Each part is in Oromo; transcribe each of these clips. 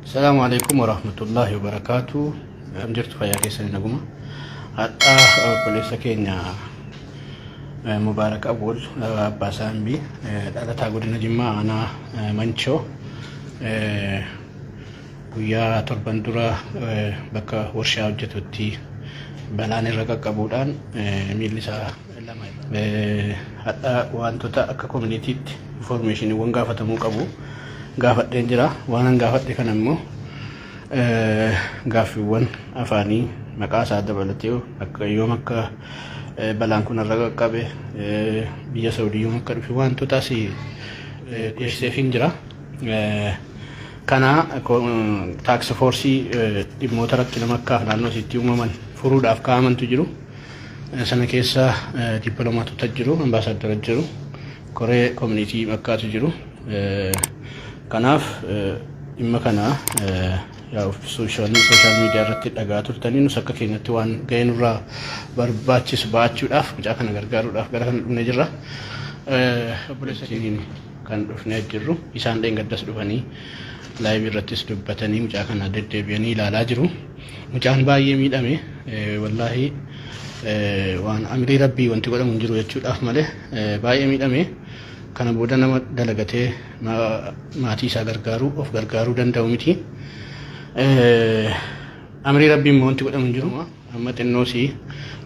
Salaamu alaikum warahmatullahi wabarakaatu. Akkam jirtu fayyaa keessanii naguma. Hadhaa obboleessa keenya Mubaarak Awwal Abbaa Saambii dhalataa godina Jimmaa aanaa Manchoo guyyaa torban dura bakka warshaa hojjetutti balaan irra qaqqabuudhaan miilli isaa lama hadha wantoota akka koominiitiitti informeeshiniiwwan gaafatamuu qabu gaafadheen jira. Waanan gaafadhe kana immoo gaaffiiwwan afaanii maqaa isaa dabalatee akka yoom akka balaan kun irra qaqqabe biyya Saudii yoom akka dhufe wantoota asii dhiyeesseefiin jira. Kana taaksi foorsii dhimmoota rakkina makkaaf naannoo isiitti uumaman furuudhaaf kaa'amantu jiru. Sana keessa dippiloomaatota jiru, ambaasaaddara jiru, koree koominiitii makkaatu jiru. Kanaaf dhimma kana sooshaal miidiyaa irratti dhagaa turtanii nus akka keenyatti waan ga'ee nurraa barbaachisu ba'achuudhaaf mucaa kana gargaaruudhaaf gara kana dhufnee jirra. Obboleessa keenya kan dhufnee jirru isaan dheengaddas dhufanii laayivii irrattis dubbatanii mucaa kana deddeebi'anii ilaalaa jiru. Mucaan baay'ee miidhame wallaahi waan amirii rabbii wanti godhamu hin jiru jechuudhaaf malee baay'ee miidhame. Kana booda nama dalagatee maatii isaa gargaaruu of gargaaruu danda'u miti. Amirii rabbii immoo wanti godhamu hin jiru. Amma xinnoosii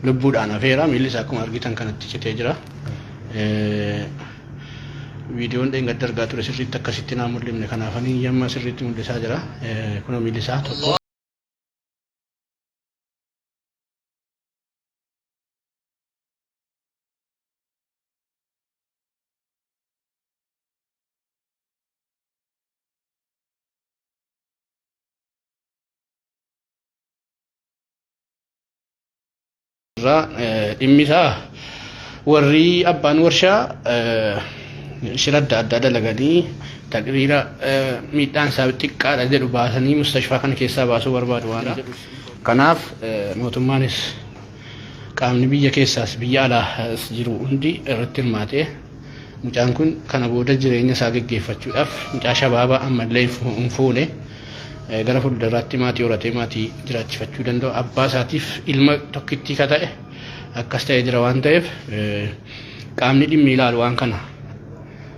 lubbuudhaan hafeera miilli isaa akkuma argitan kanatti citee jira. Viidiyoon dheengadda argaa ture sirriitti akkasitti naa mul'ifne kanaafanii yamma sirriitti mul'isaa jira. Kunoo miilli isaa tokko. Irraa dhimmi isaa warri abbaan warshaa shira adda addaa dalaganii taqriira miidhaan isaa xiqqaadha jedhu baasanii mustashfaa kana keessaa baasuu barbaadu waan jedhu. Kanaaf mootummaanis qaamni biyya keessaas biyya alaas jiru hundi irratti hirmaatee mucaan kun kana booda jireenya isaa geggeeffachuudhaaf mucaa shabaabaa ammallee hin fuune gara fuulduraatti maatii horatee maatii jiraachifachuu danda'u abbaa isaatiif ilma tokkittii ka ta'e akkas ta'ee jira waan ta'eef qaamni dhimmi ilaalu waan kana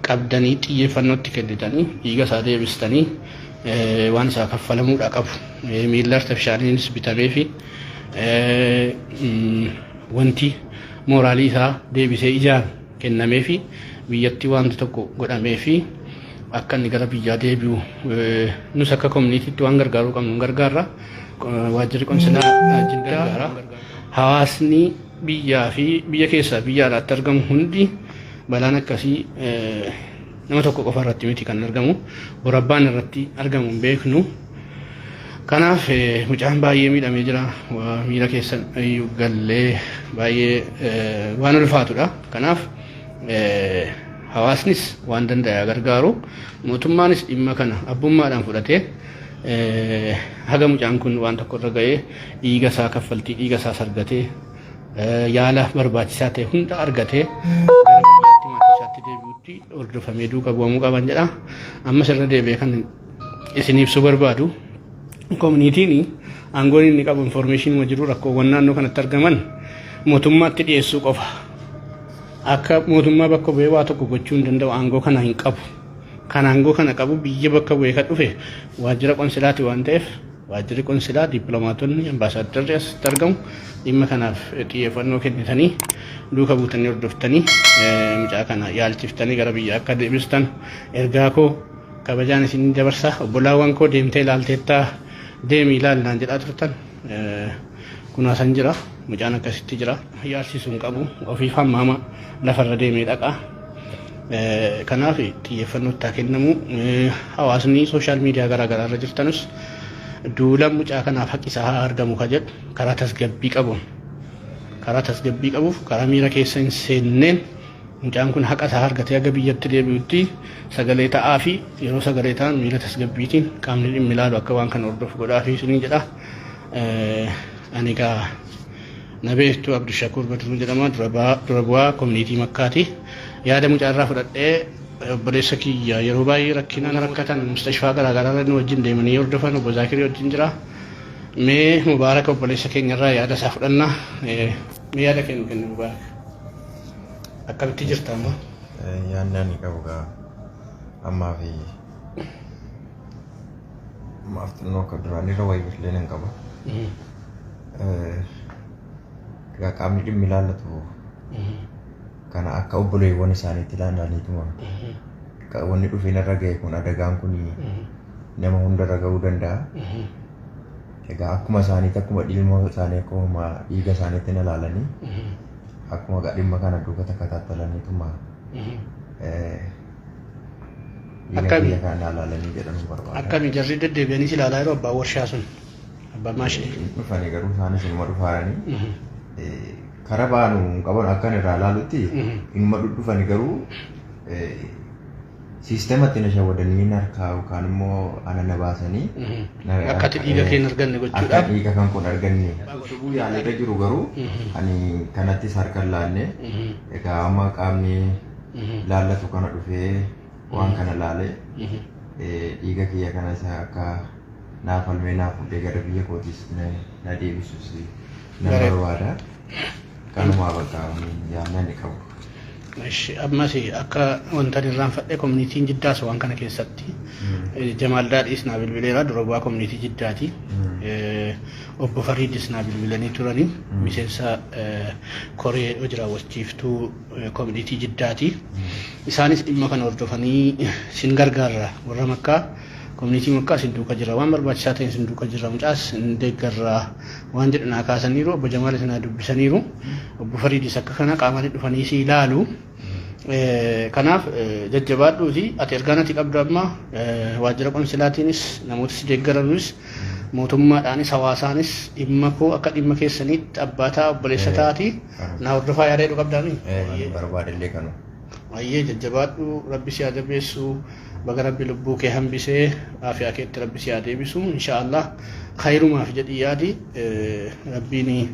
qabdanii xiyyeeffannootti kennitanii dhiiga isaa deebistanii waan isaa kaffalamuudha qabu. Miilla artifishaaliinis bitamee fi wanti mooraalii isaa deebisee ijaaru kennamee fi biyyatti wanti tokko godhamee fi akka inni gara biyyaa deebi'u nus akka koominiitiitti waan gargaaruu qabnu nu gargaarra. Waajjirri qonsilaa Jiddaa hawaasni biyyaa fi biyya keessaa biyya alaatti argamu hundi balaan akkasii nama tokko qofa irratti miti kan argamu borabbaan irratti argamu hin beeknu. Kanaaf mucaan baay'ee miidhamee jira. Miira keessan iyyuu gallee baay'ee waan ulfaatudha. Kanaaf hawaasnis waan danda'e gargaaru mootummaanis dhimma kana abbummaadhaan fudhatee haga mucaan kun waan tokko irra ga'ee dhiiga isaa kaffaltii dhiiga isaas argatee yaala barbaachisaa ta'e hunda argatee gara biyyaatti maatii isaatti deebi'utti hordofamee duuka bu'amuu qaban jedha. Ammas irra deebi'ee kan isin ibsuu barbaadu koominiitiin aangoon inni qabu informeeshinii jiru rakkoowwan naannoo kanatti argaman mootummaatti dhiyeessuu qofa. Akka mootummaa bakka bu'ee waa tokko gochuu hin danda'u aangoo kana hin qabu. Kan aangoo kana qabu biyya bakka bu'ee kan dhufe waajjira qonsilaati waan ta'eef waajjirri qonsilaa dippiloomaatonni ambaasaaddarri asitti argamu dhimma kanaaf xiyyeeffannoo kennitanii duuka buutanii hordoftanii mucaa kana yaalchiftanii gara biyya akka deebistan ergaa koo kabajaan isin dabarsa. Obbolaawwan koo deemtee ilaalteettaa deemi ilaali naan jedhaa turtan kunaasan jira mucaan akkasitti jira yaalchisuu hin qabu ofiif hammaama lafarra deemee dhaqa. Kanaaf xiyyeeffannoo itti haa kennamu. Hawaasni sooshaal miidiyaa garaa garaa irra jirtanus duula mucaa kanaaf haqi isaa haa argamu ka jedhu karaa tasgabbii qabuun karaa tasgabbii qabuuf karaa miira keessa hin seenneen mucaan kun haqa isaa argatee haga biyyatti deebi'utti sagalee ta'aa fi yeroo sagalee ta'an miira tasgabbiitiin qaamni dhimmi ilaalu akka waan kana hordofu godhaa fi isiniin jedha. Ani egaa na beektu Abdushakuur Badruu jedhama dura bu'aa koominiitii Makkaati. Yaada mucaa irraa fudhadhee Obboleessa kiyya yeroo baay'ee rakkinaan rakkatan mustashfaa garaagaraa irra nu wajjin deemanii hordofan obbo Zaakirii wajjin jira. Mee Mubaarak obboleessa keenya irraa yaada isaa fudhanna. Mee yaada kee nu kenni Mubaarak. Akkamitti jirta amma? Yaadni ani qabu gaa ammaa fi ammaaf xinnoo akka duraan irra wayii illee nan qaba. Egaa qaamni dhimmi ilaallatu kana akka obboleewwan isaaniitti ilaalaniituma wanni dhufee narra ga'e kun adagaan kun nama hundarra ga'uu danda'a. Egaa akkuma isaaniitti akkuma ilmoo isaanii akkuma dhiiga isaaniitti na ilaalanii akkuma egaa dhimma kana duuka takataatalaniituma dhiiga kiyya kana na ilaalanii jedhanuu barbaada. Akkami jarri deddeebi'anii si ilaalaa yeroo abbaan warshaa sun abbaan maashinii. Hin dhufani garuu isaanis inuma dhufaaranii kara baanu hin qaban akkan irraa ilaalutti inuma dhudhufani garuu siistema itti na shawwadanii na harkaa yookaan immoo ana na baasanii Akka ati dhiiga kee hin arganne akka gochuudhaaf. dhiiga kan kun arganne utubuu yaaleerra jiru garuu ani kanattis harka hin laanne. Egaa amma qaamni laallatu kana dhufee waan kana laale dhiiga kiyya kana isa akka naa falmee naa fuudhee gara biyya kootiis na deebisus nan barbaada. Kanumaa bakka yaadni ani qabu. Ishi ammas akka wanta irraanfadhe koominitiin Jiddaas waan kana keessatti Jamaal Daadhiis naa bilbileera dura bu'aa koominitii Jiddaati. Obbo Fariidis naa bilbilanii turanii miseensa koree hojii raawwachiiftuu koominitii Jiddaati. Isaanis dhimma kana hordofanii sin gargaarra warra Makkaa koominitii Makkaa sin duuka jira waan barbaachisaa ta'e sin duuka jira mucaas sin deeggarra waan jedhu naa kaasaniiru. Obbo Jamaalis naa dubbisaniiru. Obbo Fariidis akka kana qaamanii dhufanii si ilaalu. Kanaaf jajjabaadhuuti ati ergaan ati qabdu amma waajjira qonsilaatiinis namoota si deeggaranuus mootummaadhaanis hawaasaanis dhimma koo akka dhimma keessaniitti abbaa ta'a obboleessa taati na hordofaa yaada jedhu qabdaami. Barbaadillee kanuma. Ayyee jajjabaadhu rabbi si haa jabeessu baga rabbi lubbuu kee hambisee aafiyaa keetti rabbi si haa deebisu inshaallah khayrumaaf jedhii yaadi rabbiin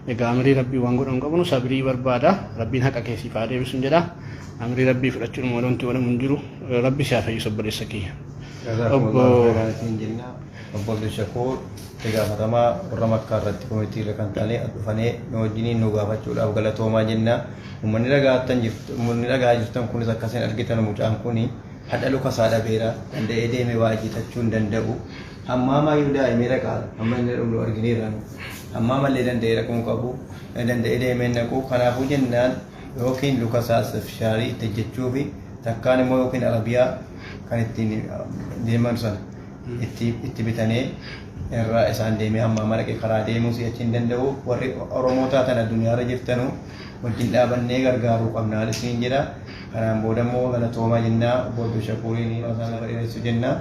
egaa amrii rabbii waan godhamu qabnu sabrii barbaada rabbiin haqa kee siif haa deebisu jedha amrii rabbii fudhachuun wanti godhamu hin jiru rabbi si haa fayyisu obboleessa kiyya. Obbo jenna Obbo Abdushakuur itti gaafatamaa warra Makkaa irratti komitii irra kan ta'anii as dhufanii nu wajjiniin nu gaafachuudhaaf galatoomaa jenna. Uummanni dhagaattan jirtu uummanni dhagaa jirtan kunis akkasiin argitan mucaan kuni hadha luka isaa dhabeera danda'ee deemee waa hojjetachuu hin danda'u. Hammaamaayyuu daa'imee dhaqaa amma inni dhumdu argineerra nu. Hammaamallee danda'ee dhaquu hin qabu danda'ee deemee hin dhaqu kanaafuu jennaan yookiin luka isaa shaarii itti hojjechuufi takkaan immoo yookiin arabiyaa kan ittiin deeman sana itti bitanee irraa isaan deemee hammaama dhaqee karaa deemuu si'achi hin danda'u. Warri Oromoo taatan addunyaarra jirtanu wajjin dhaabannee gargaaruu qabnaan isiniin jedha. Kanaan booda immoo galatoomaa jennaa obbo Abdul Shakuuriin isaan lafa dheeressu jennaa.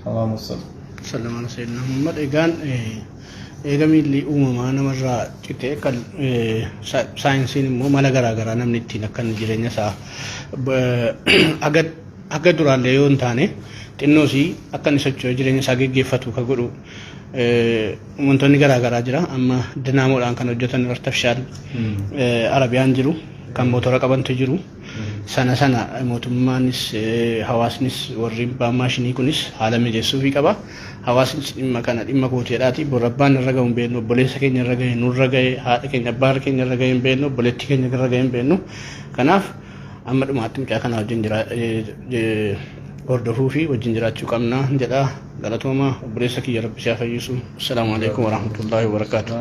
Allahumma salli. Sallallahu alaihi wasallam Muhammad egaan eega miilli uumamaa namarraa cite kan saayinsiin immoo mala garaagaraa namni ittiin akka inni jireenya isaa haga duraallee yoo hin taane xinnoosii akka inni socho'ee jireenya isaa geggeeffatu ka godhu wantoonni garaagaraa jira. Amma dinaamoodhaan kan hojjetan artifishaal arabiyaan jiru kan motora qabantu jiru. Sana sana mootummaanis hawaasnis warri abbaan maashinii kunis haala mijeessuufii qaba. Hawaasnis dhimma kana dhimma kooteedhaati. Bor abbaan irra gahu hin beeknu, obboleessa keenya irra gahe, nurra gahe, haadha keenya abbaa keenya irra gahe hin beeknu, obboleettii keenya irra gahe hin beeknu. Kanaaf amma dhumaatti mucaa kana wajjin jira hordofuu fi wajjin jiraachuu qabna jedha. Galatooma obboleessa kiyya rabbi si haa fayyisu. Assalaamu alaikum warahmatullaahi wabarakaatuh.